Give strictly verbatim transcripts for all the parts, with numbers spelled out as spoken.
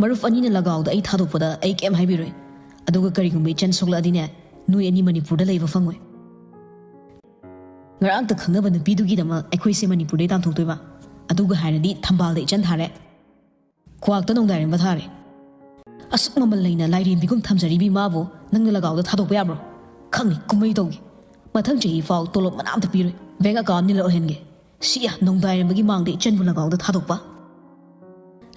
ꯃꯔꯨꯞ ꯑꯅꯤꯅ ꯂꯒꯥꯎꯗ ꯑꯩ ꯊꯥꯗꯣꯛꯄꯗ ꯑꯩ ꯀꯩꯝ ꯍꯥꯏꯕꯤꯔꯣꯏ꯫ ꯑꯗꯨꯒ ꯀꯔꯤꯒꯨꯝꯕ ꯏꯆꯟ ꯁꯣꯛꯂꯛꯑꯗꯤꯅꯦ, ꯅꯣꯏ ꯑꯅꯤ ꯃꯅꯤꯄꯨꯔꯗ ꯂꯩꯕ ꯐꯪꯉꯣꯏ꯫ ꯉꯔꯥꯡꯇ ꯈꯪꯅꯕ ꯅꯨꯄꯤꯗꯨꯒꯤꯗꯃꯛ ꯑꯩꯈꯣꯏꯁꯦ ꯃꯅꯤꯄꯨꯔꯗꯩ ꯇꯥꯟꯊꯣꯛꯇꯣꯏꯕ꯫ ꯑꯗꯨꯒ ꯍꯥꯏꯔꯗꯤ ꯊꯝꯕꯥꯜꯗ ꯏꯆꯟ ꯊꯥꯔꯦ, ꯀ꯭ꯋꯥꯛꯇ ꯅꯣꯡꯗꯥꯏꯔꯦꯝꯕ ꯊꯥꯔꯦ꯫ ꯑꯁꯨꯛ ꯃꯃꯜ ꯂꯩꯅ ꯂꯥꯏꯔꯦꯝꯕꯤꯒꯨꯝ ꯊꯝꯖꯔꯤꯕꯤ ꯃꯥꯕꯨ ꯅꯪꯅ ꯂꯒꯥꯎꯗ ꯊꯥꯗꯣꯛꯄ ꯌꯥꯕ꯭ꯔꯣ? ꯈꯪꯅꯤ, ꯀꯨꯝꯍꯩ ꯇꯧꯒꯦ꯫ ꯃꯊꯪ ꯆꯍꯤ ꯐꯥꯎ ꯇꯣꯂꯣꯞ ꯃꯅꯥ ꯑꯝꯇ ꯄꯤꯔꯣꯏ꯫ ꯕꯦꯡ ꯑꯦꯀꯥꯎꯟ ꯅꯤꯜꯂꯛꯍꯟꯒꯦ꯫ ꯁꯤ ꯅꯣꯡꯗꯥꯏꯔꯦꯝꯕꯒꯤ ꯃꯥꯡꯗ ꯏꯆꯟꯕꯨ ꯂꯒꯥꯎꯗ ꯊꯥꯗꯣꯛꯄ꯫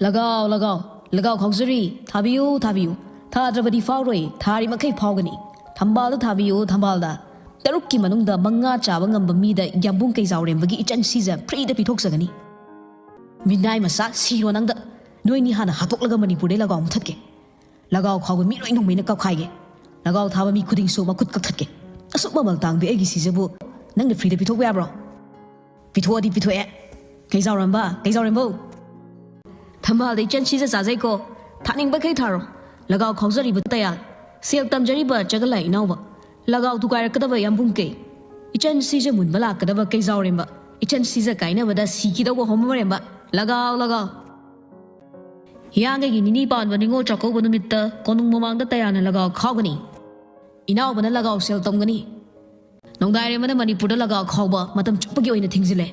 ꯂꯒꯥꯎ, ꯂꯒꯥꯎ, ꯂꯒꯥꯎ ꯈꯥꯎꯖꯔꯤ꯫ ꯊꯥꯕꯤꯌꯨ, ꯊꯥꯕꯤꯌꯨ꯫ ꯊꯥꯗ꯭ꯔꯕꯗꯤ ꯐꯥꯎꯔꯣꯏ, ꯊꯥꯔꯤ ꯃꯈꯩ ꯐꯥꯎꯒꯅꯤ꯫ ꯊꯝꯕꯥꯜꯗ ꯊꯥꯕꯤꯌꯨ, ꯊꯝꯕꯥꯜꯗ꯫ ꯇꯔꯨꯛꯀꯤ ꯃꯅꯨꯡꯗ ꯃꯉꯥ ꯆꯥꯕ ꯉꯝꯕ ꯃꯤꯗ ꯌꯥꯝꯕꯨꯡ ꯀꯩꯖꯥꯎꯔꯦꯝꯕꯒꯤ ꯏꯆꯟ ꯁꯤꯖ ꯐ꯭ꯔꯤꯗ ꯄꯤꯊꯣꯛꯆꯒꯅꯤ꯫ ꯃꯤꯅꯥꯏ ꯃꯆꯥ, ꯁꯤꯔꯣ ꯅꯪꯗ꯫ ꯅꯣꯏꯅꯤ ꯍꯥꯟꯅ ꯍꯥꯠꯇꯣꯛꯂꯒ ꯃꯅꯤꯄꯨꯔꯗꯩ ꯂꯒꯥꯎ ꯃꯨꯊꯠꯀꯦ꯫ ꯂꯒꯥꯎ ꯈꯥꯎꯕ ꯃꯤ ꯂꯣꯏ ꯅꯣꯡꯃꯩꯅ ꯀꯞꯈꯥꯏꯒꯦ꯫ ꯂꯒꯥꯎ ꯊꯥꯕ ꯃꯤ ꯈꯨꯗꯤꯡꯁꯨ ꯃꯈꯨꯠ ꯀꯛꯊꯠꯀꯦ꯫ ꯑꯁꯨꯛ ꯃꯃꯜ ꯇꯥꯡꯕꯤ ꯑꯩꯒꯤ ꯁꯤꯖꯕꯨ ꯅꯪꯅ ꯐ꯭ꯔꯤꯗ ꯄꯤꯊꯣꯛꯄ ꯌꯥꯕ꯭ꯔꯣ? ꯄꯤꯊꯣꯛꯑꯗꯤ ꯄꯤꯊꯣꯛꯑꯦ꯫ ꯀꯩꯖꯥꯎꯔꯝꯕ, ꯀꯩꯖꯥꯎꯔꯦꯝꯕꯧ꯫ ꯊꯝꯕꯥꯜꯗ ꯏꯆꯟ ꯁꯤꯖ ꯆꯥꯖꯩꯀꯣ꯫ ꯊꯥꯅꯤꯡꯕꯈꯩ ꯊꯥꯔꯣ꯫ ꯂꯒꯥꯎ ꯈꯥꯎꯖꯔꯤꯕ ꯇꯌꯥꯜ, ꯁꯦꯜ ꯇꯝꯖꯔꯤꯕ ꯆꯒꯂꯥꯏ ꯏꯅꯥꯎꯕ, ꯂꯒꯥꯎ ꯊꯨꯒꯥꯏꯔꯛꯀꯗꯕ ꯌꯥꯝꯕꯨꯡ ꯀꯩ, ꯏꯆꯟ ꯁꯤꯖ ꯃꯨꯟꯕ ꯂꯥꯛꯀꯗꯕ ꯀꯩꯖꯥꯎꯔꯦꯝꯕ, ꯏꯆꯟ ꯁꯤꯖ ꯀꯥꯏꯅꯕꯗ ꯁꯤꯈꯤꯗꯧꯕ ꯍꯣꯃꯣꯔꯦꯝꯕ, ꯂꯒꯥꯎ, ꯂꯒꯥꯎ꯫ ꯍꯤꯌꯥꯡꯒꯩꯒꯤ ꯅꯤꯅꯤ ꯄꯥꯟꯕ ꯅꯤꯉꯣꯜ ꯆꯥꯛꯀꯧꯕ ꯅꯨꯃꯤꯠꯇ ꯀꯣꯅꯨꯡ ꯃꯃꯥꯡꯗ ꯇꯌꯥꯜꯅ ꯂꯒꯥꯎ ꯈꯥꯎꯒꯅꯤ꯫ ꯏꯅꯥꯎꯕꯅ ꯂꯒꯥꯎ ꯁꯦꯜ ꯇꯝꯒꯅꯤ꯫ ꯅꯣꯡꯗꯥꯏꯔꯦꯝꯕꯅ ꯃꯅꯤꯄꯨꯔꯗ ꯂꯒꯥꯎ ꯈꯥꯎꯕ ꯃꯇꯝ ꯆꯨꯞꯄꯒꯤ ꯑꯣꯏꯅ ꯊꯤꯡꯖꯤꯜꯂꯦ꯫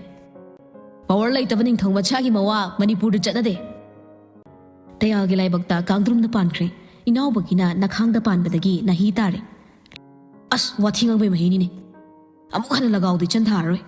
ꯄꯋꯥꯔ ꯂꯩꯇꯕ ꯅꯤꯡꯊꯧ ꯃꯆꯥꯒꯤ ꯃꯋꯥ ꯃꯅꯤꯄꯨꯔꯗ ꯆꯠꯅꯗꯦ꯫ ꯇꯌꯥꯜꯒꯤ ꯂꯥꯏꯕꯛꯇ ꯀꯥꯡꯗ꯭ꯔꯨꯝꯅ ꯄꯥꯟꯈ꯭ꯔꯦ꯫ ꯏꯅꯥꯎꯕꯒꯤꯅ ꯅꯈꯥꯡꯗ ꯄꯥꯟꯕꯗꯒꯤ ꯅꯥꯍꯤ ꯇꯥꯔꯦ꯫ ꯑꯁ, ꯋꯥꯊꯤ ꯉꯥꯡꯕꯩ ꯃꯍꯩꯅꯤꯅꯦ꯫ ꯑꯃꯨꯛ ꯍꯟꯅ ꯂꯒꯥꯎꯗ ꯏꯆꯟ ꯊꯥꯔꯔꯣꯏ꯫